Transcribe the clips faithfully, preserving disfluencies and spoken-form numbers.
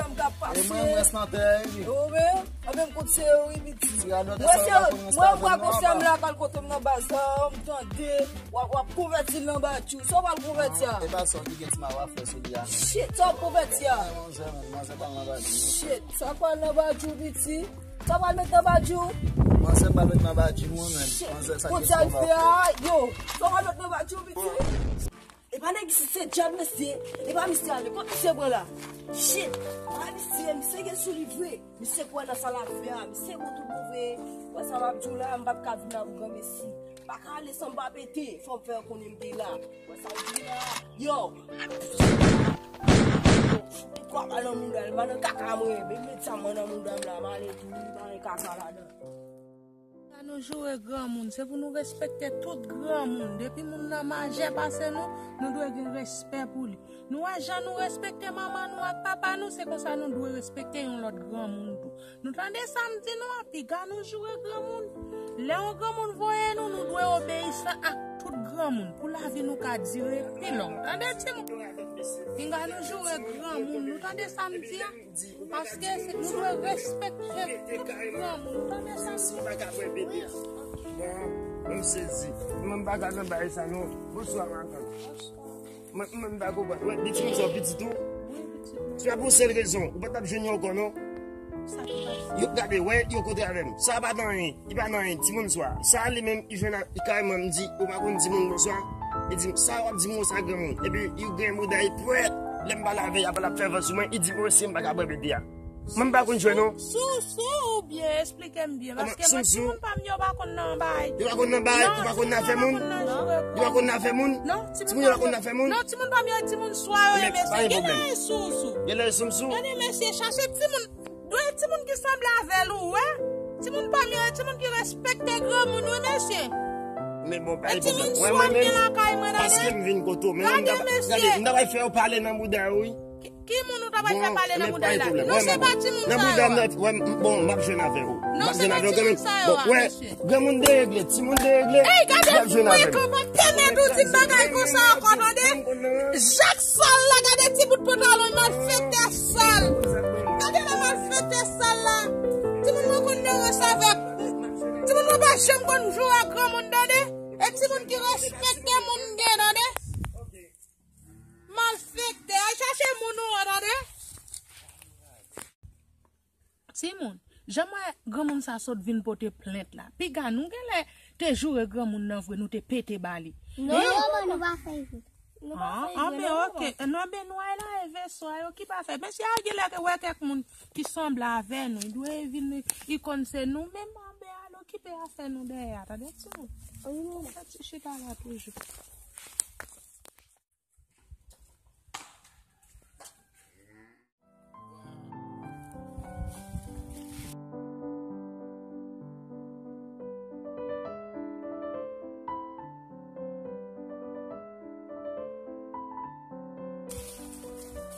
M ka pase. E mwen, m rès nan tè, wi. Ou menm? Mwen menm kont se yo, wi, piti. Mwen se, mwen, mwen, konsèy m la, kal kote m nan baz la, m tande, w ap, w ap konvèti l nan badjou. Sa w pral konvèti a? E pa sa w di gen ti ma w ap fè sou li a. Shit, sa w ap konvèti a? Manzè, manzè pral nan badjou. Shit, sa pral nan badjou, piti. Sa pral met nan badjou? Manzè pral met nan badjou, mwen menm. Shit, manzè, sa kòman sa l fè a? Yo, sa pral met nan badjou, piti? E pa nèg isit, se dyab mesye. E pa misye ale, kot misye pran la? Shit, pa misye, misye gen sou li vre. Misye kwè nan sa l ap fè a, misye gon tout move. Wè sa m ap di w la, m p ap ka vin la pou granmesi. M pa ka ale san m pa pete, fò m fè yo konnen m te la. Wè sa m di la? Yo! Kwa pa nan mouda l, m pa nan kaka mwen, men met sa mwen nan mouda m la, m ale tou, m pa nan kaka ladan. Sa nou joure granmoun, se pou nou respekte tout granmoun. Depi moun nan majè pase nou, nou dwe gen respè pou li. Nou wè jan nou respekte manman nou ak papa nou, se konsa nou dwe respekte yon lòt granmoun tou. Nou tande sa m di nou an, piga nou joure granmoun. Lè yon granmoun voye nou, nou dwe obeyisan ak tout granmoun pou lavi nou ka dire pi long. Tande timoun? Piga nou joure granmoun, nou tande sa m di an? Paske se nou dwe respekte tout granmoun. Ou tande sa m di? Si m pa ka bwè bebe a. Bon, mwen m sezi. Mwen m pa ka nan bagay sa non. Bonswa, madanm. Mwen, mwen m pa konprann. Wè, de timoun sa w pitit ou? Wi, pitit mwen. Se pa pou sèl rezon. Ou pa t ap jwenn yo ankò non. Sa ki pase? Yo gade, wè, yo kote avè m. Sa pa nan anyen. Li pa nan anyen, timoun swa. Sa li menm, li jwenn a, li kareman m di, ou pa konn di moun bonswa? Li di m, sa w ap di m konsa granmoun? Epi, li gen mouda, li prèt. Lè m pale avè l, apre l ap fè vant sou mwen, li di m, o, si m pa ka bwè bebe a. Mwen m pa konn jwe non. Sou, sou, oubyen, esplike m byen. Paske mwen, timoun pa m yo pa konn nan bay. Yo pa konn nan bay, yo pa konn nan afè moun. Yo pa konn nan afè moun. Non, timoun yo pa konn nan afè moun. Non, timoun pa m yo, timoun swa yo ye, mesye. Gen nan sou, sou. Gen nan sou, sou. Gade, mesye, chache timoun. Dwe timoun ki sanble avè l ou wè. Timoun pa m yo, timoun ki respekte granmoun wi mesye. Men bon, pa gen pwoblèm. Wè mwen menm, paske m vin kote w, men m ta, gade, m ta pral fè yo pale nan mouda yo wi. Ki, ki moun ou ta pral fè pale nan mouda la? Non, se pa timoun sa yo a. Nan mouda m, wè, bon, m ap jwenn avè w. M ap jwenn avè w kanmenm. Bon, wè, granmoun deregle, timoun deregle. Ey, gade frekan, pa pèmèt ou di m bagay konsa ankò, tande? Jak sal la, gade ti bout pantalon, malfektè sal. Gade nan malfektè sal la. Timoun mwen konn nan rans avèk. Timoun mwen pa janm konn joure ak granmoun, tande? E timoun ki respekte moun gen, tande? Malfektè, al chache moun ou an, tande? Timoun, jan m wè granmoun sa sot vin pote plent la. Piga nou genlè te joure granmoun nan vre, nou te pete ba li. Non, non, non, nou pa fè vre. Nou pa fè vre, non. Ah, ben, ok. Non, ben, nou al lave swa yo ki pa fè. Mesye a genlè ke wè kèk moun ki sanble avè nou. Li dwe vin, li konn se nou menm, anben al okipe afè nou dèyè a, tande timoun? Wi, manman. Fè ti chita la toujou.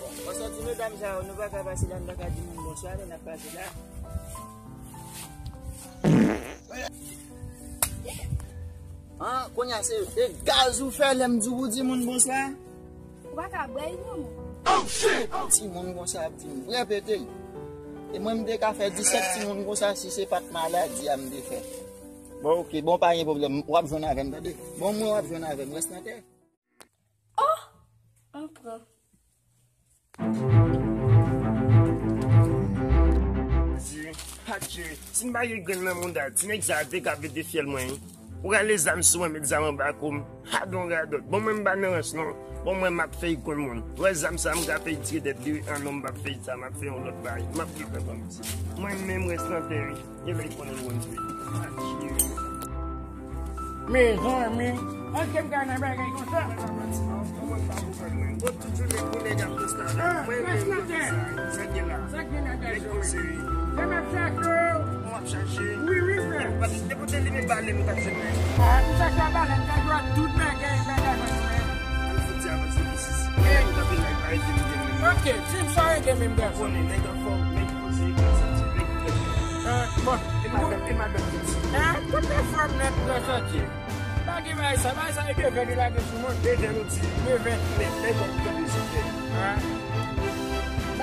Bon, paske ti medam sa yo, nou pa ka pase la, nou pa ka di moun bonswa, lè n ap pase la. An, kounye a se, e gaz ou fè lè m di w pou di moun bonswa? Ou pa ka bwè l non. Timoun konsa ap di m repete. E mwen m te ka fè disèt timoun konsa si se pa t maladi a m te fè. Bon, ok, bon, pa gen pwoblèm. W ap jwenn avè m, tande? Bon, mwen w ap jwenn avè m. Rès nan tè. Oh! Ankò. Di, Patche, si m pa gen grenn nan mouda, ti nèg sa a te ka pete fyèl mwen, wi. Ou rale zam sou mwen, met zam anba kou m. Hadon radòt. Bon, mwen m pa nan rans, non. Bon, mwen m ap fè l konn moun. Wè zam sa, m ka fè l tire tèt li, wi. An non, m p ap fè l sa, m ap fè yon lòt bagay. M ap gen pèp an piti. Mwen menm rès nan tè, wi. Gen lè l konnen mwen vre. Patche. Mezanmi, èske m ka nan bagay konsa? Mwen pa konprann, mwen. Bon, tout jounen pou nèg ap rès la. Ah, mwen menm, sa, sa gen la. Sa gen la, nèg konze, wi. Sa m ap chache w. Mwen ap chache. Wi, wi, frè. Paske depi w te limen bale m, m t ap jwenn mwen. Ah, m chache w bale, m ta jwenn tout bagay, bagay mwen, mwen. Al fout di avanse isit. Eh. M t ap vin la, pa ede m, ede m. Ok, di m sa w ede m, m gason. Konnen, nèg anfòm, nèg konze, nèg santi, nèg frèch. Ah, bon. E madanm, e madanm Fiti. Ah, tout anfòm nèt, gran santi. Pa gen bagay sa, bagay sa e devè li lage sou mwen. Devè nou di. Devè. Men, men bon, nou konn li se devè. Ah.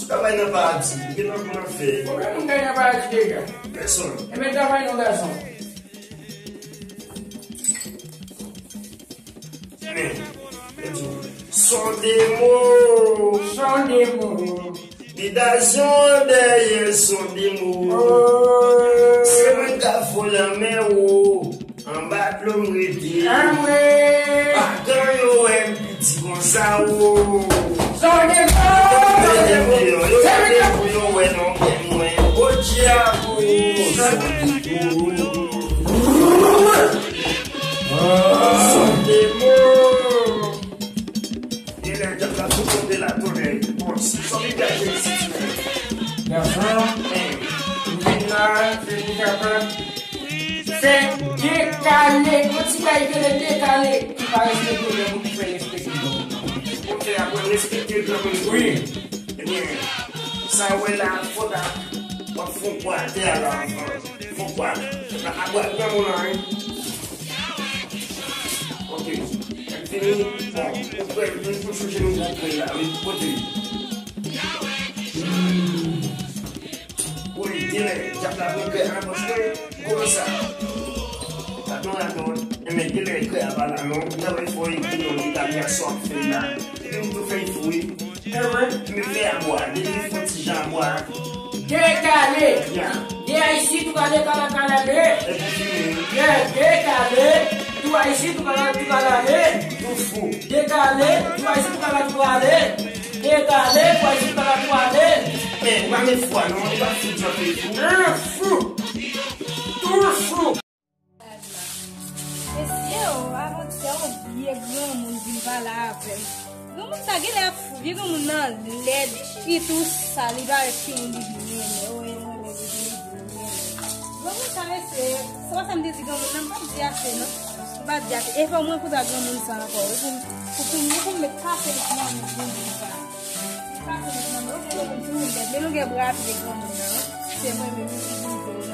Sou travay nan paradi, li gen nan pou nan fè. Konbyen moun gay nan paradi deja? Pèsonn. Ebyen travay non gason. Men, men di w, son de mo. Son de mo. Bidazyon dèyè son de mo. Oh. Se mwen k ap fò lanmè wo. Anba dlo m rete. Anmwe. Patan yo wè m piti konsa wo. Son de mo. Son de mo. Yo tande pou yo wè non kè mwen. O dyab. Son de mo. Son de mo. Genlè dyab la sou kote la, tonnè. Bon, si, sòti dèyè isit. Gason, m vin la, se pou kapab Dekale, yon ti bagay ki rele dekale, ki pa respekte lè moun fè respekte. Ok, apre respekte granmoun wi. Ebyen, sa w wè la, fò ta w ap fon kwa atè a la anvan. Fon kwa. Nan abwa granmoun lan, wi. Ok. Lè m fini, bon, ou kwè, nou tou sou jenou, ou kwè la, wi. Kote? Hmm. Wi, genlè, djab la pran kè an, paske, kòman sa? Atann, atann, enben, genlè, kè a pa la, non. Travay fò, epi non, li ta gen sa w ap fè la. Epi m tou fè fou, wi. Enben, m fè abwa, depi m fè ti jan abwa. Dekale. Ya. De a isit, ou kale, kala, kalale. Epi fini. De, dekale. Tou a isit, ou kala, tou kalale. Tou fou. Dekale, tou a isit, ou kala, tou kale. Dekale, tou a isit, ou kala, tou kale. Men, ou pa met fwa, non, ou pa fout jan fè fou. An fou. Tou fou. Mesye o, avantyè yon vye granmoun vin pale avè m. Granmoun sa genlè ap fou, vye granmoun nan lèd, li tou sal, li parèt timoun li vin renmen, o, e mwen menm li vin renmen. Granmoun sa mesye, se pa sa m te di granmoun nan, m pa t di ase non. M pa t di ase. E fò mwen konn sa granmoun sa ankò, wi, pou m, pou, pou, pou m met kase li nan men granmoun sa. Li kase li nan men, ok, granmoun timoun lèd, men longueur bras vye granmoun nan, wi. Se mwen menm li vin renmen.